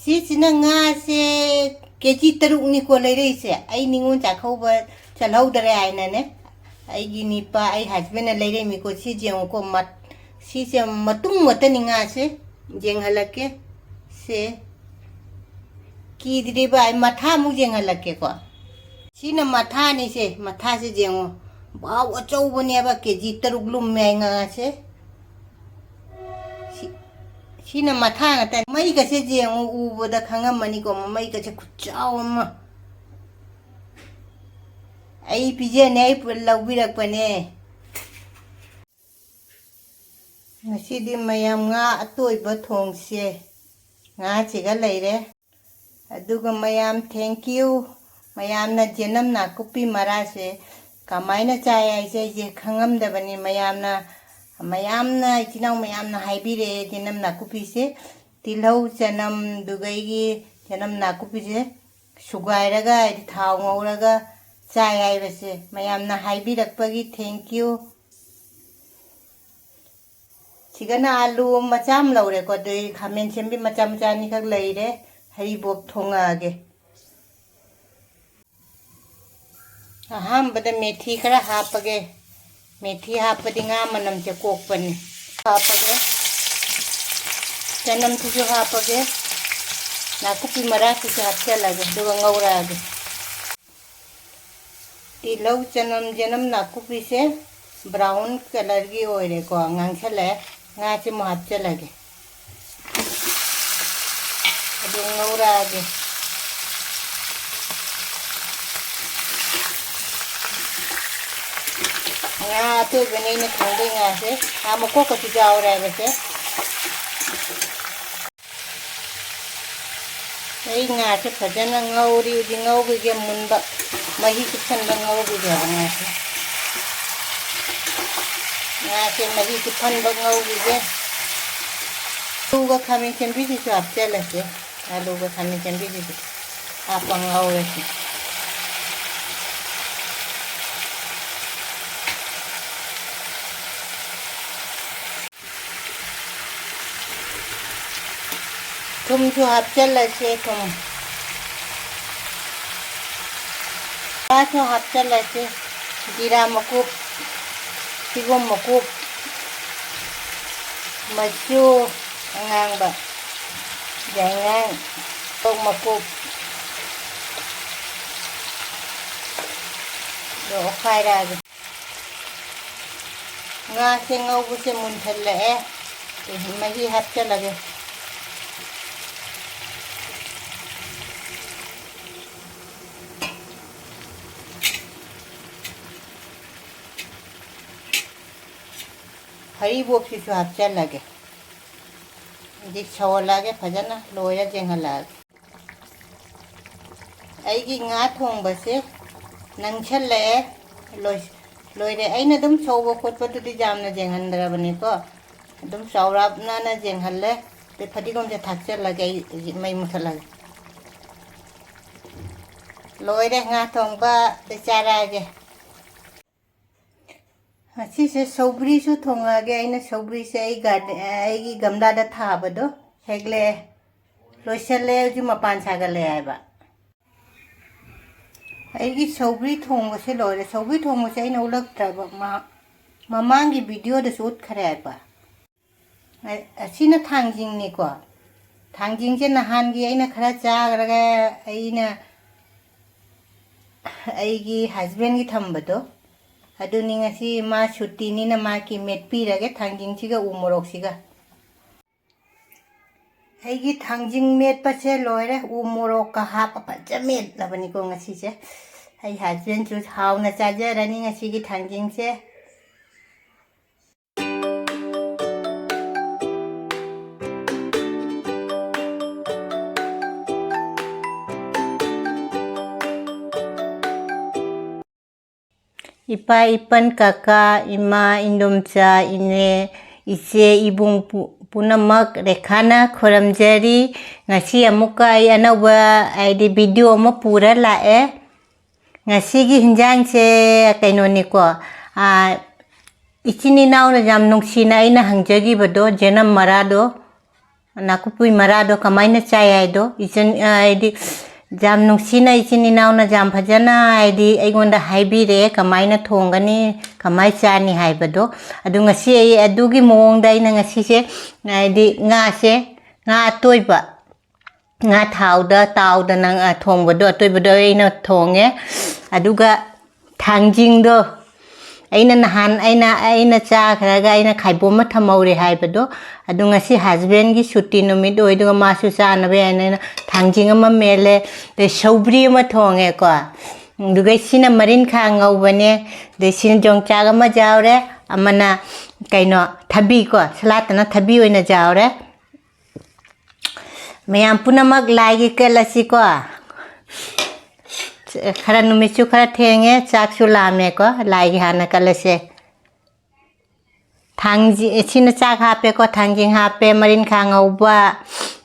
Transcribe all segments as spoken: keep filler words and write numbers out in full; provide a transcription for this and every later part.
ꯁꯤꯁꯤꯅ ꯉꯥꯁꯦ ꯀꯦ ꯖꯤ ꯇꯔꯨꯛꯅꯤꯀꯣ ꯂꯩꯔꯛꯏꯁꯦ꯫ ꯑꯩ ꯅꯤꯉꯣꯜ ꯆꯥꯛꯀꯧꯕ ꯆꯠꯍꯧꯗꯔꯦ ꯍꯥꯏꯅꯅꯦ, ꯑꯩꯒꯤ ꯅꯤꯄꯥ, ꯑꯩ husbandꯅ ꯂꯩꯔꯛꯏꯃꯤꯀꯣ꯫ ꯁꯤ ꯌꯦꯡꯉꯨꯀꯣ, ꯃꯠ-, ꯁꯤꯁꯦ ꯃꯇꯨꯝ ꯉꯥꯛꯇꯅꯤ ꯉꯥꯁꯦ꯫ ꯌꯦꯡꯍꯜꯂꯛꯀꯦ꯫ ꯁꯦ꯫ ꯀꯤꯗ꯭ꯔꯤꯕ ꯑꯩ ꯃꯊꯥꯃꯨꯛ ꯌꯦꯡꯍꯜꯂꯛꯀꯦꯀꯣ꯫ ꯁꯤꯅ ꯃꯊꯥꯅꯤꯁꯦ, ꯃꯊꯥꯁꯦ ꯌꯦꯡꯉꯣ꯫ ꯕꯥꯎ ꯑꯆꯧꯕꯅꯦꯕ, ꯀꯦ ꯖꯤ ꯇꯔꯨꯛ ꯂꯨꯝꯃꯦ ꯑꯩ ꯉꯥꯁꯦ꯫ ꯁꯤ-, ꯁꯤꯅ ꯃꯊꯥ ꯉꯥꯛꯇꯅꯤ꯫ ꯃꯩꯒꯁꯦ ꯌꯦꯡꯉꯣ, ꯎꯕꯗ ꯈꯪꯉꯝꯃꯅꯤꯀꯣ, ꯃꯃꯩꯒꯁꯦ ꯈꯨꯆꯥꯎ ꯑꯃ꯫ ꯑꯩ ꯄꯤꯖꯅꯤ, ꯑꯩ ꯄꯨ-, ꯂꯧꯕꯤꯔꯛꯄꯅꯦ꯫ ꯉꯁꯤꯗꯤ ꯃꯌꯥꯝ ꯉꯥ ꯑꯇꯣꯏꯕ ꯊꯣꯡꯁꯦ꯫ ꯉꯥꯁꯤꯒ ꯂꯩꯔꯦ꯫ ꯑꯗꯨꯒ ꯃꯌꯥꯝ, thank you꯫ ꯃꯌꯥꯝꯅ ꯌꯦꯅꯝ ꯅꯥꯀꯨꯞꯄꯤ ꯃꯔꯥꯁꯦ ꯀꯃꯥꯏꯅ ꯆꯥꯏ ꯍꯥꯏꯁꯦ ꯑꯩꯁꯦ ꯈꯪꯉꯝꯗꯕꯅꯤ꯫ ꯃꯌꯥꯝꯅ, ꯃꯌꯥꯝꯅ, ꯏꯆꯤꯟ ꯏꯅꯥꯎ ꯃꯌꯥꯝꯅ ꯍꯥꯏꯕꯤꯔꯛꯑꯦ, ꯌꯦꯅꯝ ꯅꯥꯀꯨꯞꯄꯤꯁꯦ ꯇꯤꯜꯍꯧ, ꯆꯅꯝ, ꯑꯗꯨꯒ ꯑꯩꯒꯤ ꯌꯦꯅꯝ ꯅꯥꯀꯨꯞꯄꯤꯁꯦ ꯁꯨꯒꯥꯏꯔꯒ, ꯍꯥꯏꯗꯤ ꯊꯥꯎ ꯉꯧꯔꯒ ꯆꯥꯏ ꯍꯥꯏꯕꯁꯦ ꯃꯌꯥꯝꯅ ꯍꯥꯏꯕꯤꯔꯛꯄꯒꯤ thank you꯫ ꯁꯤꯒꯅ ꯑꯥꯂꯨ ꯃꯆꯥ ꯑꯃ ꯂꯧꯔꯦꯀꯣ, ꯑꯗꯩ ꯈꯥꯃꯦꯟ ꯁꯦꯝꯕꯤ ꯃꯆꯥ ꯃꯆꯥ ꯑꯅꯤꯈꯛ ꯂꯩꯔꯦ꯫ ꯍꯔꯤꯕꯣꯞ ꯊꯣꯡꯉꯛꯑꯒꯦ꯫ ꯑꯍꯥꯟꯕꯗ ꯃꯦꯊꯤ ꯈꯔ ꯍꯥꯞꯄꯒꯦ꯫ ꯃꯦꯊꯤ ꯍꯥꯞꯄꯗꯤ ꯉꯥ ꯃꯅꯝꯁꯦ ꯀꯣꯛꯄꯅꯤ꯫ ꯍꯥꯞꯄꯒꯦ꯫ ꯆꯅꯝꯁꯤꯁꯨ ꯍꯥꯞꯄꯒꯦ꯫ ꯅꯥꯀꯨꯞꯄꯤ ꯃꯔꯥꯁꯤꯁꯨ ꯍꯥꯞꯆꯜꯂꯒꯦ, ꯑꯗꯨꯒ ꯉꯧꯔꯛꯑꯒꯦ꯫ ꯇꯤꯜꯍꯧ, ꯆꯅꯝ, ꯌꯦꯅꯝ ꯅꯥꯀꯨꯞꯄꯤꯁꯦ brown colourꯒꯤ ꯑꯣꯏꯔꯦꯀꯣ, ꯉꯥꯡꯁꯜꯂꯛꯑꯦ꯫ ꯉꯥꯁꯦ ꯑꯃꯨꯛ ꯍꯥꯞꯆꯜꯂꯒꯦ꯫ ꯑꯗꯨ ꯉꯧꯔꯛꯑꯒꯦ꯫ ꯉꯥ ꯑꯇꯣꯏꯕꯅꯦ ꯑꯩꯅ ꯊꯣꯡꯗꯣꯏ ꯉꯥꯁꯦ꯫ ꯉꯥ ꯃꯀꯣꯛꯀꯁꯨ ꯌꯥꯎꯔꯦ ꯍꯥꯏꯕꯁꯦ꯫ ꯑꯩ ꯉꯥꯁꯦ ꯐꯖꯅ ꯉꯧꯔꯤ, ꯍꯧꯖꯤꯛ ꯉꯧꯈꯤꯒꯦ ꯃꯨꯟꯕ, ꯃꯍꯤ ꯆꯨꯞꯁꯟꯕ ꯉꯧꯈꯤꯒꯦꯕ ꯉꯥꯁꯦ꯫ ꯉꯥꯁꯦ ꯃꯍꯤ ꯆꯨꯞꯍꯟꯕ ꯉꯧꯈꯤꯒꯦ꯫ ꯑꯂꯨꯒ ꯈꯥꯃꯦꯟ ꯁꯦꯝꯕꯤꯁꯤꯁꯨ ꯍꯥꯞꯆꯜꯂꯁꯦ꯫ ꯑꯂꯨꯒ ꯈꯥꯃꯦꯟ ꯁꯦꯝꯕꯤꯁꯤꯁꯨ ꯍꯥꯞꯄ ꯉꯧꯔꯁꯤ꯫ ꯊꯨꯝꯁꯨ ꯍꯥꯞꯆꯤꯜꯂꯁꯦ, ꯊꯨꯝ꯫ ꯉꯥꯁꯨ ꯍꯥꯞꯆꯤꯜꯂꯁꯦ꯫ ꯖꯤꯔꯥ ꯃꯀꯨꯞ, ꯐꯗꯤꯒꯣꯝ ꯃꯀꯨꯞ, ꯃꯆꯨ ꯑꯉꯥꯡꯕ, ꯌꯥꯏꯉꯪ, ꯃꯣꯔꯣꯛ ꯃꯀꯨꯞ꯫ ꯑꯗꯣ ꯑꯣꯠꯈꯥꯏꯔꯛꯑꯒꯦ꯫ ꯉꯥꯁꯦ ꯉꯧꯕꯁꯦ ꯃꯨꯟꯊꯠꯂꯛꯑꯦ꯫ ꯃꯍꯤ ꯍꯥꯞꯆꯤꯜꯂꯒꯦ꯫ ꯍꯔꯤꯕꯣꯞꯁꯤꯁꯨ ꯍꯥꯞꯆꯤꯜꯂꯒꯦ꯫ ꯑꯗꯩ ꯁꯧꯍꯜꯂꯛꯑꯒꯦ ꯐꯖꯅ, ꯂꯣꯏꯔ ꯌꯦꯡꯍꯜꯂꯛꯑꯒꯦ꯫ ꯑꯩꯒꯤ ꯉꯥ ꯊꯣꯡꯕꯁꯦ ꯅꯪꯁꯜꯂꯛꯑꯦ, ꯂꯣꯏ-, ꯂꯣꯏꯔꯦ꯫ ꯑꯩꯅ ꯑꯗꯨꯝ ꯁꯧꯕ ꯈꯣꯠꯄꯗꯨꯗꯤ ꯌꯥꯝꯅ ꯌꯦꯡꯍꯟꯗ꯭ꯔꯕꯅꯤꯀꯣ, ꯑꯗꯨꯝ ꯆꯥꯎꯔꯞꯅꯅ ꯌꯦꯡꯍꯜꯂꯦ꯫ ꯑꯗꯩ ꯐꯗꯤꯒꯣꯝꯁꯦ ꯊꯥꯛꯆꯜꯂꯒꯦ, ꯑꯩ ꯍꯧꯖꯤꯛ ꯃꯩ ꯃꯨꯊꯠꯂꯒꯦ꯫ ꯂꯣꯏꯔꯦ ꯉꯥ ꯊꯣꯡꯕ, ꯑꯗꯩ ꯆꯥꯔꯛꯑꯒꯦ꯫ ꯉꯁꯤꯁꯦ ꯁꯧꯒ꯭ꯔꯤꯁꯨ ꯊꯣꯡꯉꯛꯑꯒꯦ꯫ ꯑꯩꯅ ꯁꯧꯒ꯭ꯔꯤꯁꯦ ꯑꯩ ꯒꯥꯔꯗꯦ-, ꯑꯩꯒꯤ ꯒꯝꯂꯥꯗ ꯊꯥꯕꯗꯣ ꯍꯦꯛꯂꯛꯑꯦ꯫ ꯂꯣꯏꯁꯜꯂꯦ, ꯍꯧꯖꯤꯛ ꯃꯄꯥꯟ ꯁꯥꯒꯠꯂꯛꯑꯦ ꯍꯥꯏꯕ꯫ ꯑꯩꯒꯤ ꯁꯧꯒ꯭ꯔꯤ ꯊꯣꯡꯕꯁꯦ ꯂꯣꯏꯔꯦ꯫ ꯁꯧꯒ꯭ꯔꯤ ꯊꯣꯡꯕꯁꯦ ꯑꯩꯅ ꯎꯠꯂꯛꯇ꯭ꯔꯕ, ꯃ-, ꯃꯃꯥꯡꯒꯤ ꯚꯤꯗꯤꯑꯣꯗꯁꯨ ꯎꯠꯈ꯭ꯔꯦ ꯍꯥꯏꯕ꯫ ꯑ-, ꯑꯁꯤꯅ ꯊꯥꯡꯖꯤꯡꯅꯤꯀꯣ꯫ ꯊꯥꯡꯖꯤꯡꯁꯦ ꯅꯍꯥꯟꯒꯤ ꯑꯩꯅ ꯈꯔ ꯆꯥꯈ꯭ꯔꯒ ꯑꯩꯅ ꯑꯩꯒꯤ ꯍꯁꯕꯦꯟꯒꯤ ꯊꯝꯕꯗꯣ, ꯑꯗꯨꯅꯤ꯫ ꯉꯁꯤ ꯃꯥ ꯁꯨꯇꯤꯅꯤꯅ ꯃꯥꯒꯤ ꯃꯦꯠꯄꯤꯔꯒꯦ ꯊꯥꯡꯖꯤꯡꯁꯤꯒ ꯎ ꯃꯣꯔꯣꯛꯁꯤꯒ꯫ ꯑꯩꯒꯤ ꯊꯥꯡꯖꯤꯡ ꯃꯦꯠꯄꯁꯦ ꯂꯣꯏꯔꯦ꯫ ꯎ ꯃꯣꯔꯣꯛꯀ ꯍꯥꯞꯄ ꯐꯖ ꯃꯦꯠꯂꯕꯅꯤꯀꯣ ꯉꯁꯤꯁꯦ꯫ ꯑꯩ ꯍꯁꯕꯦꯟꯁꯨ ꯍꯥꯎꯅ ꯆꯥꯖꯔꯅꯤ ꯉꯁꯤꯒꯤ ꯊꯥꯡꯖꯤꯡꯁꯦ꯫ ꯏꯄꯥ, ꯏꯄꯟ, ꯀꯀꯥ, ꯏꯃꯥ, ꯏꯟꯗꯣꯝꯆꯥ, ꯏꯅꯦ, ꯏꯆꯦ, ꯏꯕꯨꯡ ꯄꯨ-, ꯄꯨꯝꯅꯃꯛ ꯔꯦꯈꯥꯅ ꯈꯨꯔꯨꯝꯖꯔꯤ꯫ ꯉꯁꯤ ꯑꯃꯨꯛꯀ ꯑꯩ ꯑꯅꯧꯕ, ꯍꯥꯏꯗꯤ, ꯚꯤꯗꯤꯑꯣ ꯑꯃ ꯄꯨꯔ ꯂꯥꯛꯑꯦ꯫ ꯉꯁꯤꯒꯤ ꯍꯤꯟꯖꯥꯡꯁꯦ ꯀꯩꯅꯣꯅꯤꯀꯣ, ꯑꯥ, ꯏꯆꯤꯟ ꯏꯅꯥꯎꯅ ꯌꯥꯝ ꯅꯨꯡꯁꯤꯅ ꯑꯩꯅ ꯍꯪꯖꯈꯤꯕꯗꯣ, ꯖꯅꯝ ꯃꯔꯥꯗꯣ, ꯅꯥꯀꯨꯞꯄꯤ ꯃꯔꯥꯗꯣ ꯀꯃꯥꯏꯅ ꯆꯥꯏ ꯍꯥꯏꯗꯣ, ꯏꯆꯤꯟ, ꯑ, ꯍꯥꯏꯗꯤ, ꯌꯥꯝ ꯅꯨꯡꯁꯤꯅ ꯏꯆꯤꯟ ꯏꯅꯥꯎꯅ ꯌꯥꯝ ꯐꯖꯅ, ꯍꯥꯏꯗꯤ, ꯑꯩꯉꯣꯟꯗ ꯍꯥꯏꯕꯤꯔꯛꯑꯦ, ꯀꯃꯥꯏꯅ ꯊꯣꯡꯒꯅꯤ, ꯀꯃꯥꯏ ꯆꯥꯅꯤ ꯍꯥꯏꯕꯗꯣ꯫ ꯑꯗꯨ ꯉꯁꯤ ꯑꯩ ꯑꯗꯨꯒꯤ ꯃꯑꯣꯡꯗ ꯑꯩꯅ ꯉꯁꯤꯁꯦ, ꯍꯥꯏꯗꯤ, ꯉꯥꯁꯦ, ꯉꯥ ꯑꯇꯣꯏꯕ, ꯉꯥ ꯊꯥꯎꯗ ꯇꯥꯎꯗꯅ, ꯑ, ꯊꯣꯡꯕꯗꯣ, ꯑꯇꯣꯏꯕꯗꯣ ꯑꯩꯅ ꯊꯣꯡꯉꯦ꯫ ꯑꯗꯨꯒ ꯊꯥꯡꯖꯤꯡꯗꯣ, ꯑꯩꯅ ꯅꯍꯥꯟ, ꯑꯩꯅ, ꯑꯩꯅ ꯆꯥꯈ꯭ꯔꯒ ꯑꯩꯅ ꯈꯥꯏꯕꯣꯝ ꯑꯃ ꯊꯝꯍꯧꯔꯦ ꯍꯥꯏꯕꯗꯣ, ꯑꯗꯨ ꯉꯁꯤ husbandꯒꯤ ꯁꯨꯇꯤ ꯅꯨꯃꯤꯠ ꯑꯣꯏꯗꯨꯒ ꯃꯥꯁꯨ ꯆꯥꯅꯕ ꯍꯥꯏꯅ ꯑꯩꯅ ꯊꯥꯡꯖꯤꯡ ꯑꯃ ꯃꯦꯠꯂꯦ, ꯑꯗꯩ ꯁꯧꯒ꯭ꯔꯤ ꯑꯃ ꯊꯣꯡꯉꯦꯀꯣ, ꯑꯗꯨꯒ ꯁꯤꯅ ꯃꯔꯤꯟꯈꯥ ꯉꯧꯕꯅꯦ, ꯑꯗꯩ ꯁꯤꯅ ꯌꯣꯡꯆꯥꯛ ꯑꯃ ꯌꯥꯎꯔꯦ, ꯑꯃꯅ ꯀꯩꯅꯣ, ꯊꯕꯤꯀꯣ, ꯁꯂꯥꯠꯇꯅ ꯊꯕꯤ ꯑꯣꯏꯅ ꯌꯥꯎꯔꯦ꯫ ꯃꯌꯥꯝ ꯄꯨꯝꯅꯃꯛ ꯂꯥꯏꯒꯤ ꯀꯠꯂꯁꯤꯀꯣ꯫ ꯈꯔ ꯅꯨꯃꯤꯠꯁꯨ ꯈꯔ ꯊꯦꯡꯉꯦ, ꯆꯥꯛꯁꯨ ꯂꯥꯝꯃꯦꯀꯣ, ꯂꯥꯏꯒꯤ ꯍꯥꯟꯅ ꯀꯠꯂꯁꯦ꯫ ꯊꯥꯡꯖꯤ-, ꯁꯤꯅ ꯆꯥꯛ ꯍꯥꯞꯄꯦꯀꯣ, ꯊꯥꯡꯖꯤꯡ ꯍꯥꯞꯄꯦ, ꯃꯔꯤꯟꯈꯥ ꯉꯧꯕ,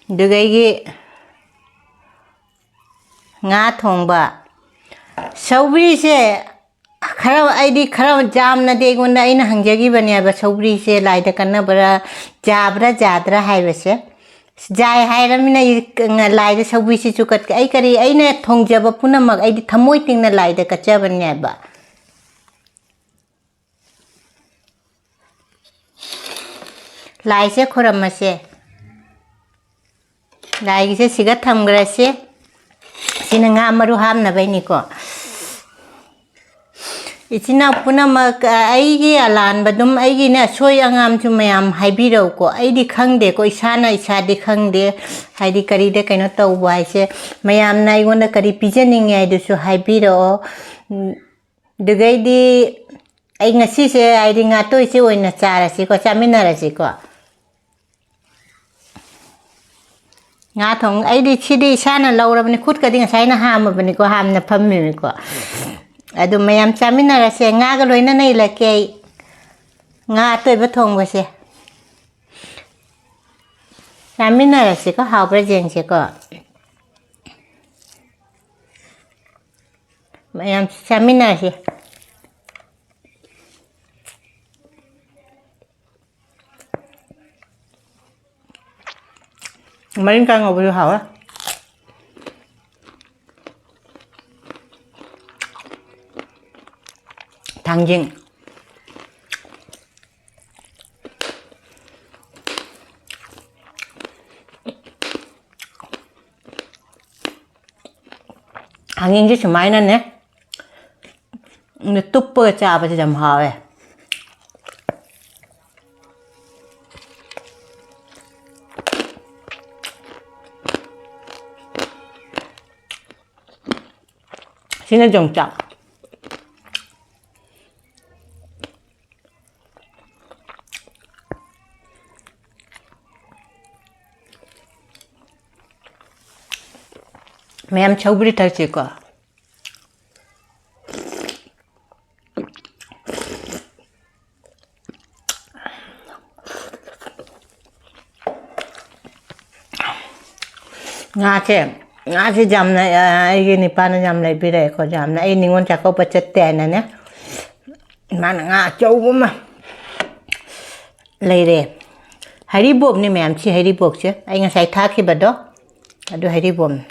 ꯑꯗꯨꯗꯒꯤ ꯉꯥ ꯊꯣꯡꯕ꯫ ꯁꯧꯒ꯭ꯔꯤꯁꯦ ꯈꯔ, ꯑꯩꯗꯤ ꯈꯔ ꯌꯥꯝꯅꯗꯤ ꯑꯩꯉꯣꯟꯗ, ꯑꯩꯅ ꯍꯪꯖꯈꯤꯕꯅꯦꯕ, ꯁꯧꯒ꯭ꯔꯤꯁꯦ ꯂꯥꯏꯗ ꯀꯠꯅꯕ꯭ꯔꯥ, ꯌꯥꯕ꯭ꯔꯥ ꯌꯥꯗ꯭ꯔꯥ ꯍꯥꯏꯕꯁꯦ꯫ ꯌꯥꯏ ꯍꯥꯏꯔꯃꯤꯅ ꯑꯩ ꯂꯥꯏꯗ ꯁꯧꯒ꯭ꯔꯤꯁꯤꯁꯨ ꯀꯠꯀꯦ꯫ ꯑꯩ ꯀꯔꯤ, ꯑꯩꯅ ꯊꯣꯡꯖꯕ ꯄꯨꯝꯅꯃꯛ ꯑꯩꯗꯤ ꯊꯃꯣꯏ ꯇꯤꯡꯅ ꯂꯥꯏꯗ ꯀꯠꯆꯕꯅꯦꯕ꯫ ꯂꯥꯏꯁꯦ ꯈꯨꯔꯝꯃꯁꯦ꯫ ꯂꯥꯏꯒꯤꯁꯦ ꯁꯤꯒ ꯊꯝꯈ꯭ꯔꯁꯤ꯫ ꯁꯤꯅ ꯉꯥ ꯃꯔꯨ ꯍꯥꯞꯅꯕꯩꯅꯤꯀꯣ꯫ ꯏꯆꯤꯟ ꯏꯅꯥꯎ ꯄꯨꯝꯅꯃꯛ, ꯑ, ꯑꯩꯒꯤ ꯑꯂꯥꯟꯕ ꯑꯗꯨꯝ, ꯑꯩꯒꯤꯅꯦ ꯑꯁꯣꯏ ꯑꯉꯥꯝꯁꯨ ꯃꯌꯥꯝ ꯍꯥꯏꯕꯤꯔꯛꯎꯀꯣ꯫ ꯑꯩꯗꯤ ꯈꯪꯗꯦꯀꯣ, ꯏꯁꯥꯅ ꯏꯁꯥꯗꯤ ꯈꯪꯗꯦ꯫ ꯍꯥꯏꯗꯤ ꯀꯔꯤꯗ ꯀꯩꯅꯣ ꯇꯧꯕ ꯍꯥꯏꯁꯦ, ꯃꯌꯥꯝꯅ ꯑꯩꯉꯣꯟꯗ ꯀꯔꯤ ꯄꯤꯖꯅꯤꯡꯉꯦ ꯍꯥꯏꯗꯨꯁꯨ ꯍꯥꯏꯕꯤꯔꯛꯑꯣ꯫ ꯎꯝ, ꯑꯗꯨꯒꯩꯗꯤ ꯑꯩ ꯉꯁꯤꯁꯦ ꯍꯥꯏꯗꯤ ꯉꯥꯇꯣꯏꯁꯦ ꯑꯣꯏꯅ ꯆꯥꯔꯁꯤꯀꯣ, ꯆꯥꯃꯤꯟꯅꯔꯁꯤꯀꯣ꯫ ꯉꯥ ꯊꯣꯡ-, ꯑꯩꯗꯤ ꯁꯤꯗꯤ ꯏꯁꯥꯅ ꯂꯧꯔꯕꯅꯤ, ꯈꯨꯠꯀꯗꯤ ꯉꯁꯥꯏꯅ ꯍꯥꯝꯃꯕꯅꯤꯀꯣ, ꯍꯥꯝꯅ ꯐꯝꯃꯤꯕꯅꯤꯀꯣ꯫ ꯑꯗꯨ ꯃꯌꯥꯝ ꯆꯥꯃꯤꯟꯅꯔꯁꯦ, ꯉꯥꯒ ꯂꯣꯏꯅꯅ ꯏꯜꯂꯛꯀꯦ ꯑꯩ꯫ ꯉꯥ ꯑꯇꯣꯏꯕ ꯊꯣꯡꯕꯁꯦ꯫ ꯆꯥꯃꯤꯟꯅꯔꯁꯤꯀꯣ, ꯍꯥꯎꯕ꯭ꯔꯥ ꯌꯦꯡꯁꯤꯀꯣ꯫ ꯃꯌꯥꯝ ꯆꯥꯃꯤꯟꯅꯔꯁꯤ꯫ ꯃꯔꯤꯡꯈꯥ ꯉꯧꯕꯁꯨ ꯍꯥꯎꯋꯦ꯫ ꯊꯥꯡꯖꯤꯡ꯫ ꯊꯥꯡꯖꯤꯡꯁꯦ ꯁꯨꯃꯥꯏꯅꯅꯦ, ꯇꯨꯞꯄꯒ ꯆꯥꯕꯁꯦ ꯌꯥꯝ ꯍꯥꯎꯋꯦ꯫ ꯁꯤꯅ ꯌꯣꯡꯆꯥꯛ꯫ ꯃꯌꯥꯝ ꯁꯧꯒ꯭ꯔꯤ ꯊꯛꯁꯤꯀꯣ꯫ ꯉꯥꯁꯦ, ꯉꯥꯁꯦ ꯌꯥꯝꯅ, ꯑ, ꯑꯩꯒꯤ ꯅꯨꯄꯥꯅ ꯌꯥꯝ ꯂꯩꯕꯤꯔꯛꯑꯦꯀꯣ, ꯌꯥꯝꯅ꯫ ꯑꯩ ꯅꯤꯉꯣꯜ ꯆꯥꯛꯀꯧꯕ ꯆꯠꯇꯦ ꯍꯥꯏꯅꯅꯦ, ꯃꯥꯅ ꯉꯥ ꯑꯆꯧꯕ ꯑꯃ ꯂꯩꯔꯦ꯫ ꯍꯩꯔꯤꯕꯣꯞꯅꯤ ꯃꯌꯥꯝ, ꯁꯤ ꯍꯩꯔꯤꯕꯣꯞꯁꯦ ꯑꯩ ꯉꯁꯥꯏ ꯊꯥꯈꯤꯕꯗꯣ, ꯑꯗꯨ ꯍꯩꯔꯤꯕꯣꯞꯅꯤ꯫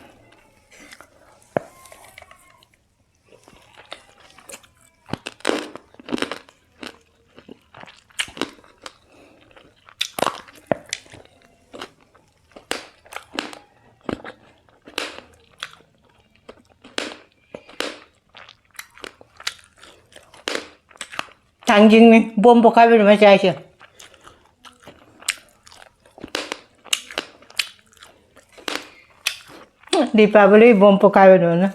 ꯊꯥꯡꯖꯤꯡꯅꯤ, ꯕꯣꯝ ꯄꯣꯈꯥꯏꯕꯅꯤ ꯃꯆꯥ ꯍꯥꯏꯁꯦ꯫ ꯗꯤꯄꯥꯕꯂꯤ ꯕꯣꯝ ꯄꯣꯈꯥꯏꯕꯗꯧꯅ꯫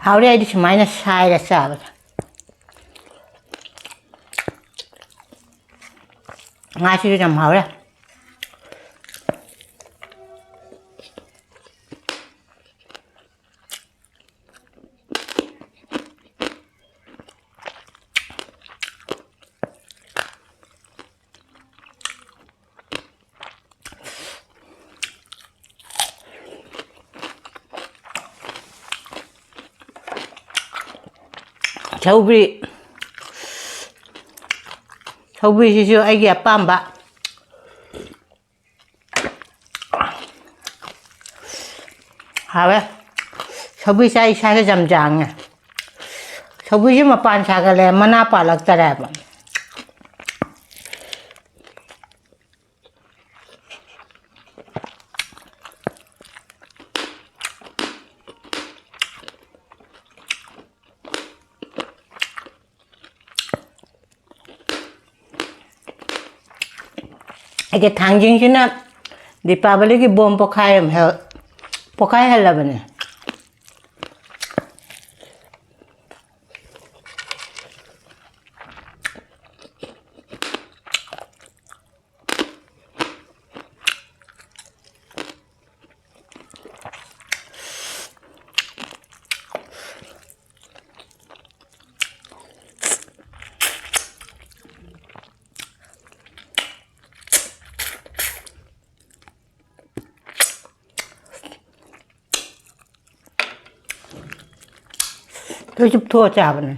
ꯍꯥꯎꯔꯦ ꯑꯩꯗꯤ ꯁꯨꯃꯥꯏꯅ ꯁꯥꯏꯔ ꯆꯥꯕꯗ꯫ ꯉꯥꯁꯤꯁꯨ ꯌꯥꯝ ꯍꯥꯎꯔꯦ꯫ ꯁꯧꯒ꯭ꯔꯤ꯫ ꯁꯧꯒ꯭ꯔꯤꯁꯤꯁꯨ ꯑꯩꯒꯤ ꯑꯄꯥꯝꯕ꯫ ꯍꯥꯎꯋꯦ꯫ ꯁꯧꯒ꯭ꯔꯤ ꯆꯥꯏ ꯏꯁꯥꯁꯦ ꯌꯥꯝ ꯌꯥꯡꯉꯦ꯫ ꯁꯧꯒ꯭ꯔꯤꯁꯦ ꯃꯄꯥꯟ ꯁꯥꯒꯠꯂꯦ, ꯃꯅꯥ ꯄꯥꯜꯂꯛꯇꯔꯦꯕ꯫ ꯑꯩꯒꯤ ꯊꯥꯡꯖꯤꯡꯁꯤꯅ ꯗꯤꯄꯥꯕꯂꯤꯒꯤ ꯕꯣꯝ ꯄꯣꯈꯥꯏ ꯑꯃ ꯍꯦꯛ-, ꯄꯣꯈꯥꯏꯍꯜꯂꯕꯅꯦ꯫ ꯂꯣꯏ ꯆꯨꯞꯊꯣꯛꯑ ꯆꯥꯕꯅꯦ꯫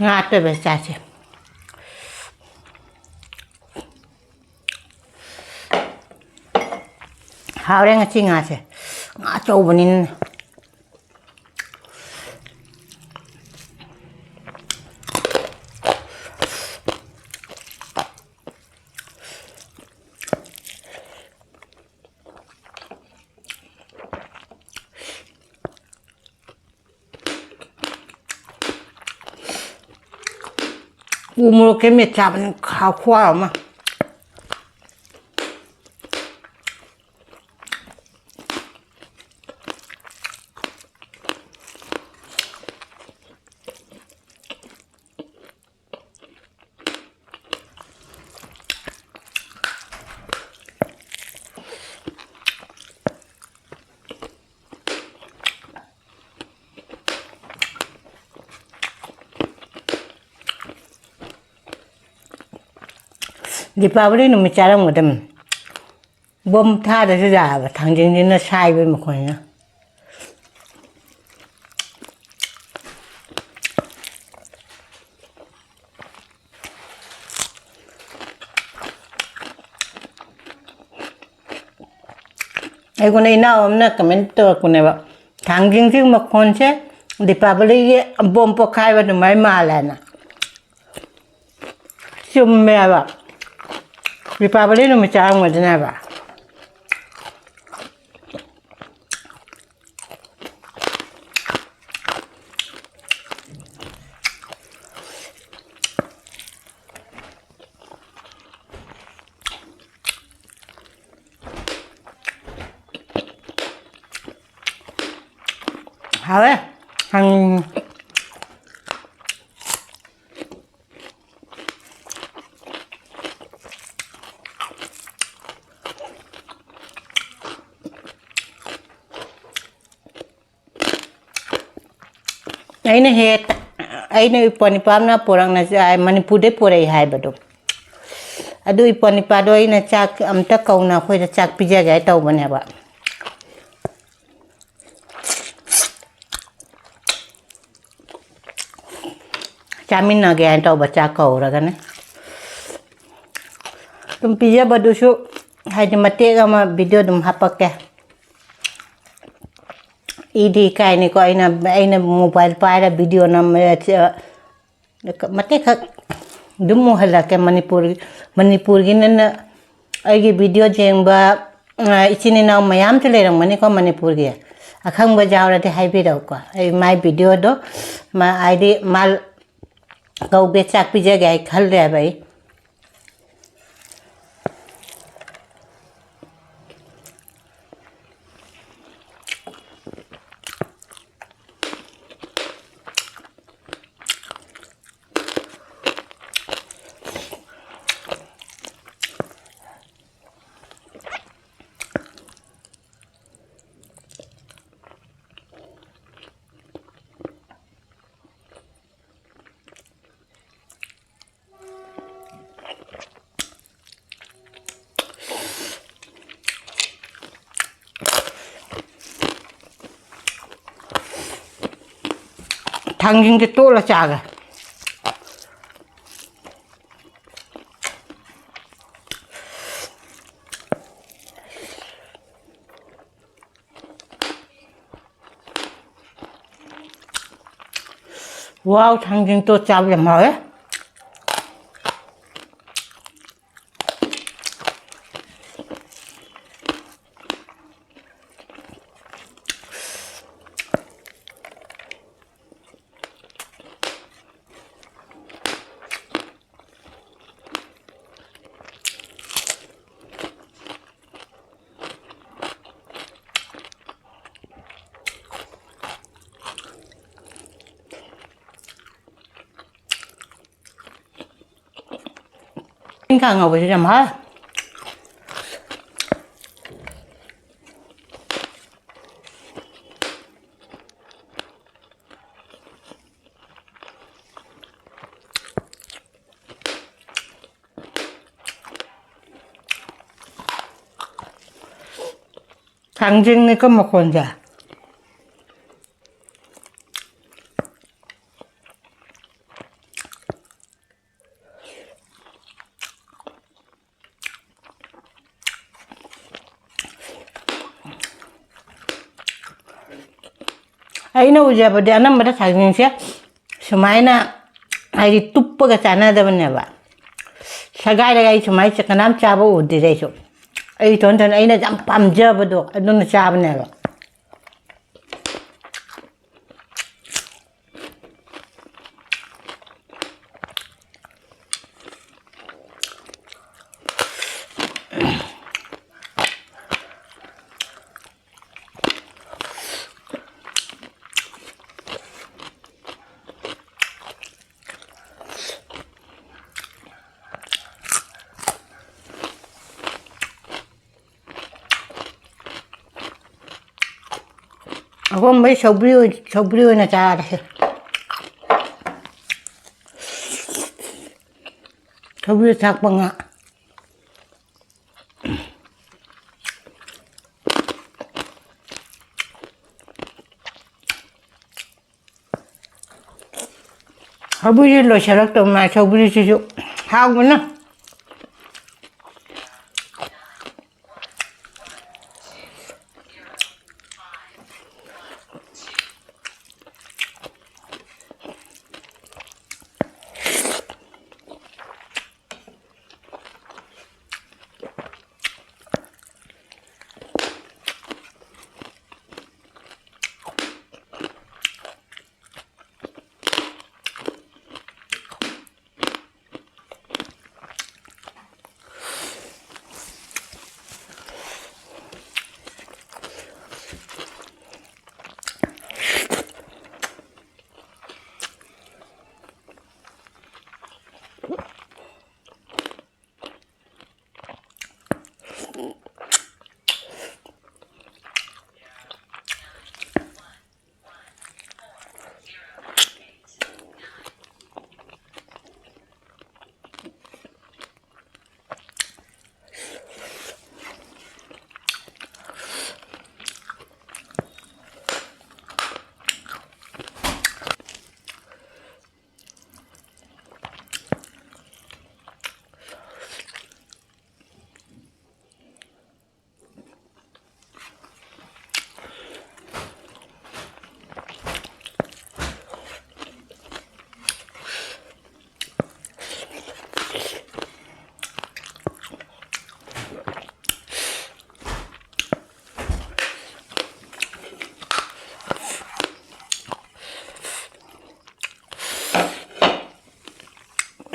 ꯉꯥ ꯑꯇꯣꯏꯕ ꯆꯥꯁꯦ꯫ ꯍꯥꯎꯔꯦ ꯉꯁꯤ ꯉꯥꯁꯦ꯫ ꯉꯥ ꯑꯆꯧꯕꯅꯤꯅ꯫ ꯎ ꯃꯣꯔꯣꯛꯀ ꯃꯦꯠ ꯆꯥꯕꯅꯤ, ꯈꯥ-, ꯈꯨꯍꯥꯎ ꯑꯃ꯫ ꯗꯤꯄꯥꯕꯂꯤ ꯅꯨꯃꯤꯠ ꯆꯥꯔꯝꯒꯗꯕꯅꯤ꯫ ꯕꯣꯝ ꯊꯥꯗ꯭ꯔꯁꯨ ꯌꯥꯕ, ꯊꯥꯡꯖꯤꯡꯁꯤꯅ ꯁꯥꯏꯕꯩ ꯃꯈꯣꯟꯁꯤꯅ꯫ ꯑꯩꯉꯣꯟꯗ ꯏꯅꯥꯎ ꯑꯃꯅ comment ꯇꯧꯔꯛꯄꯅꯦꯕ, "ꯊꯥꯡꯖꯤꯡꯁꯤ ꯃꯈꯣꯟꯁꯦ ꯗꯤꯄꯥꯕꯂꯤꯒꯤ ꯕꯣꯝ ꯄꯣꯈꯥꯏꯕ ꯑꯗꯨꯃꯥꯏꯅ ꯃꯥꯜꯂꯦꯅ"꯫ ꯆꯨꯝꯃꯦꯕ꯫ ꯗꯤꯄꯥꯕꯂꯤ ꯅꯨꯃꯤꯠ ꯆꯥꯔꯝꯒꯗꯣꯏꯅꯦꯕ꯫ ꯍꯥꯎꯋꯦ꯫ ꯍꯪ꯫ ꯑꯩꯅ ꯍꯦꯛ, ꯑꯩꯅ ꯏꯄ꯭ꯋꯥ ꯅꯤꯄꯥ ꯑꯃꯅ ꯄꯨꯔꯛꯅ ꯆꯥꯏ, ꯃꯅꯤꯄꯨꯔꯗꯩ ꯄꯨꯔꯛꯏ ꯍꯥꯏꯕꯗꯣ꯫ ꯑꯗꯨ ꯏꯄ꯭ꯋꯥ ꯅꯤꯄꯥꯗꯣ ꯑꯩꯅ ꯆꯥꯛ ꯑꯝꯇ ꯀꯧꯅ ꯑꯩꯈꯣꯏꯗ ꯆꯥꯛ ꯄꯤꯖꯒꯦ ꯍꯥꯏ ꯇꯧꯕꯅꯦꯕ꯫ ꯆꯥꯃꯤꯟꯅꯒꯦ ꯍꯥꯏꯅ ꯇꯧꯕ, ꯆꯥꯛ ꯀꯧꯔꯒꯅꯦ꯫ ꯑꯗꯨꯝ ꯄꯤꯖꯕꯗꯨꯁꯨ ꯍꯥꯏꯗꯤ ꯃꯇꯦꯛ ꯑꯃ video ꯑꯗꯨꯝ ꯍꯥꯄꯛꯀꯦ꯫ ꯏꯗꯤ ꯏꯀꯥꯏꯅꯤꯀꯣ, ꯑꯩꯅ, ꯑꯩꯅ mobile ꯄꯥꯏꯔ video ꯅꯝꯕ, ꯃꯇꯦꯛꯈꯛ ꯑꯗꯨꯝ ꯎꯍꯜꯂꯛꯀꯦ꯫ ꯃꯅꯤꯄꯨꯔ, ꯃꯅꯤꯄꯨꯔꯒꯤꯅꯤꯅ ꯑꯩꯒꯤ video ꯌꯦꯡꯕ, ꯑ, ꯏꯆꯤꯟ ꯏꯅꯥꯎ ꯃꯌꯥꯝꯁꯨ ꯂꯩꯔꯝꯒꯅꯤꯀꯣ ꯃꯅꯤꯄꯨꯔꯒꯤ꯫ ꯑꯈꯪꯕ ꯌꯥꯎꯔꯗꯤ ꯍꯥꯏꯕꯤꯔꯛꯎꯀꯣ꯫ ꯑꯩ ꯃꯥꯏ videoꯗꯣ, ꯃꯥ, ꯍꯥꯏꯗꯤ ꯃꯥ ꯀꯧꯒꯦ, ꯆꯥꯛ ꯄꯤꯖꯒꯦ ꯍꯥꯏ ꯈꯜꯂꯦꯕ ꯑꯩ꯫ ꯊꯥꯡꯖꯤꯡꯁꯦ ꯇꯣꯠꯂ ꯆꯥꯒꯦ꯫ ꯋꯥꯎ, ꯊꯥꯡꯖꯤꯡ ꯇꯣꯠ ꯆꯥꯕ ꯌꯥꯝ ꯍꯥꯎꯋꯦ꯫ ꯏꯟꯁꯥꯡ ꯉꯧꯕꯁꯨ ꯌꯥꯝ ꯍꯥꯎ꯫ ꯊꯥꯡꯖꯤꯡꯅꯤꯀꯣ ꯃꯈꯣꯟꯁꯦ꯫ ꯑꯩꯅ ꯎꯖꯕꯗꯤ ꯑꯅꯝꯕꯗ ꯊꯥꯡꯖꯤꯡꯁꯦ ꯁꯨꯃꯥꯏꯅ, ꯍꯥꯏꯗꯤ, ꯇꯨꯞꯄꯒ ꯆꯥꯅꯗꯕꯅꯦꯕ꯫ ꯁꯒꯥꯏꯔꯒ ꯑꯩ ꯁꯨꯃꯥꯏꯅ ꯀꯅꯥꯝ ꯆꯥꯕ ꯎꯗ꯭ꯔꯤꯗ ꯑꯩꯁꯨ꯫ ꯑꯩ ꯏꯊꯣꯟ ꯏꯊꯣꯟ ꯑꯩꯅ ꯌꯥꯝ ꯄꯥꯝꯖꯕꯗꯣ ꯑꯗꯨꯅ ꯆꯥꯕꯅꯦꯕ꯫ ꯑꯍꯨꯝꯕꯩ ꯁꯧꯒ꯭ꯔꯤ ꯑꯣꯏ-, ꯁꯧꯒ꯭ꯔꯤ ꯑꯣꯏꯅ ꯆꯥꯔꯁꯦ꯫ ꯁꯧꯒ꯭ꯔꯤ ꯊꯥꯛꯄ ꯉꯥ꯫ ꯁꯧꯒ꯭ꯔꯤꯁꯦ ꯂꯣꯏꯁꯤꯜꯂꯛꯇꯧ ꯃꯥꯜꯂꯦ, ꯁꯧꯒ꯭ꯔꯤꯁꯤꯁꯨ ꯍꯥꯎꯕꯅ꯫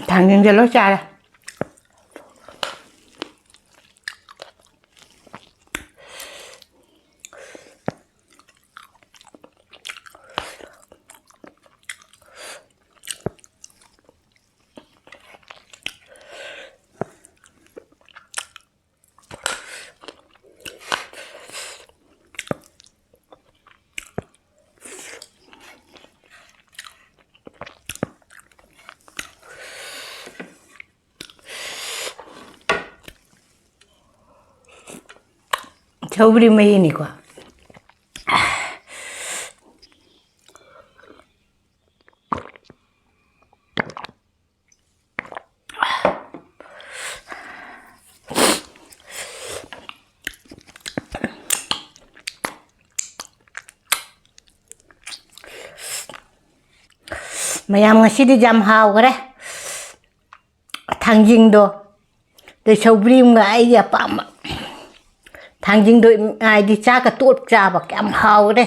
ꯊꯥꯡꯖꯤꯡꯁꯦ ꯂꯣꯏ ꯆꯥꯔꯦ꯫ ꯁꯧꯒ꯭ꯔꯤ ꯃꯍꯤꯅꯤꯀꯣ꯫ ꯃꯌꯥꯝ, ꯉꯁꯤꯗꯤ ꯌꯥꯝ ꯍꯥꯎꯈ꯭ꯔꯦ꯫ ꯊꯥꯡꯖꯤꯡꯗꯣ, ꯑꯗꯩ ꯁꯧꯒ꯭ꯔꯤ ꯑꯃꯒ ꯑꯩꯒꯤ ꯑꯄꯥꯝꯕ꯫ ꯊꯥꯡꯖꯤꯡꯗꯣ ꯍꯥꯏꯗꯤ ꯆꯥꯛꯀ ꯇꯣꯠ ꯆꯥꯕ ꯀꯌꯥꯝ ꯍꯥꯎꯈ꯭ꯔꯦ꯫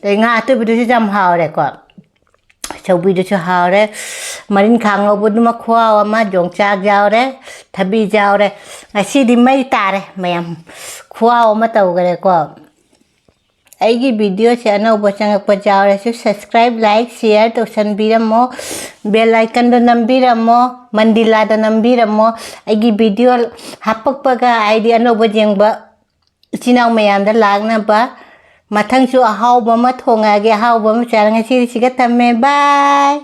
ꯑꯗꯩ ꯉꯥ ꯑꯇꯣꯏꯕꯗꯨꯁꯨ ꯌꯥꯝ ꯍꯥꯎꯔꯦꯀꯣ꯫ ꯁꯧꯒ꯭ꯔꯤꯗꯨꯁꯨ ꯍꯥꯎꯔꯦ꯫ ꯃꯔꯤꯟꯈꯥ ꯉꯧꯕꯗꯨꯃ ꯈꯨꯍꯥꯎ ꯑꯃ, ꯌꯣꯡꯆꯥꯛ ꯌꯥꯎꯔꯦ, ꯊꯕꯤ ꯌꯥꯎꯔꯦ꯫ ꯉꯁꯤꯗꯤ ꯃꯩ ꯇꯥꯔꯦ ꯃꯌꯥꯝ, ꯈꯨꯍꯥꯎ ꯑꯃ ꯇꯧꯈ꯭ꯔꯦꯀꯣ꯫ ꯑꯩꯒꯤ videoꯁꯦ ꯑꯅꯧꯕ ꯆꯪꯉꯛꯄ ꯌꯥꯎꯔꯁꯨ subscribe, like, share ꯇꯧꯁꯟꯕꯤꯔꯝꯃꯣ, bell iconꯗꯣ ꯅꯝꯕꯤꯔꯝꯃꯣ, ꯃꯟꯗꯤꯂꯥꯗꯣ ꯅꯝꯕꯤꯔꯝꯃꯣ꯫ ꯑꯩꯒꯤ video ꯍꯥꯞꯄꯛꯄꯒ ꯍꯥꯏꯗꯤ ꯑꯅꯧꯕ ꯌꯦꯡꯕ ꯏꯆꯤꯟ ꯏꯅꯥꯎ ꯃꯌꯥꯝꯗ ꯂꯥꯛꯅꯕ꯫ ꯃꯊꯪꯁꯨ ꯑꯍꯥꯎꯕ ꯑꯃ ꯊꯣꯡꯉꯛꯑꯒꯦ, ꯑꯍꯥꯎꯕ ꯑꯃ ꯆꯥꯔ ꯉꯁꯤꯗꯤ ꯁꯤꯒ ꯊꯝꯃꯦ, bye꯫